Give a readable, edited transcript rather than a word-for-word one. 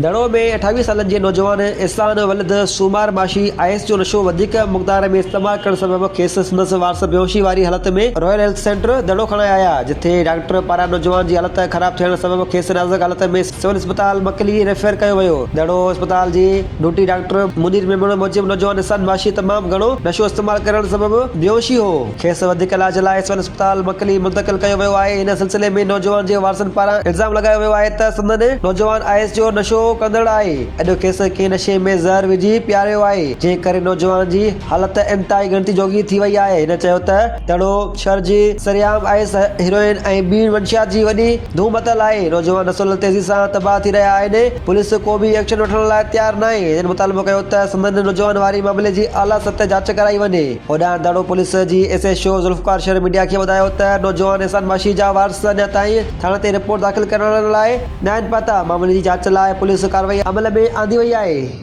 دڙو ۾ 28 سالن جي نوجوان احسان ولد سومار معاشي آئس جو نشو وڌيڪ مقدار ۾ استعمال ڪرڻ سبب کيس سندس وارث بيهوشي واري حالت ۾ رائل هيلٿ سينٽر دڙو کڻائي آيا جتي ڊاڪٽر پاران نوجوان جي حالت خراب ٿيڻ سبب کيس نازڪ حالت ۾ سول اسپتال مڪلي ريفر ڪيو ويو. دڙو اسپتال جي ڊيوٽي ڊاڪٽر منير ميمڻ موجب نوجوان احسان معاشي تمام گهڻو نشو استعمال ڪرڻ سبب بيهوشي هو. کيس وڌيڪ علاج لاء سول اسپتال مڪلي منتقل ڪيو ويو آهي. ان سلسلي ۾ نوجوان جي وارثن پاران الزام لڳايو ويو آهي ته سندن نوجوان آئس جو نشو ڪندڙ آهي اڄ کيس ڪنهن نشي ۾ زهر وجهي پياريو آهي جنهن ڪري نوجوان جي حالت انتهائي ڳڻتي جوڳي ٿي وئي آهي. هن چيو ته دڙو شھر جي سرعام آئس، هيروئن ۽ ٻين منشيات جي وڏي ڌوم متل آهي، نوجوان نسل تيزي سان تباهه ٿي رهيا آهن، پوليس ڪو به ايڪشن وٺڻ لاء تيار ناهي، هنن مطالبو ڪيو ته سندن نوجوان واري معاملي جي اعليٰ سطح جاچ ڪرائي وڃي. هوڏانهن دڙو پوليس جي S H O Zulfiqar Shar media کي ٻڌايو ته نوجوان احسان ماشي جا وارث اڃا تائين ٿاڻي تي رپورٽ داخل ڪرائڻ لاء ناهن پهتا، معاملي جي جاچ لاء پوليس ڪارروائي عمل ۾ آندي وئي آهي.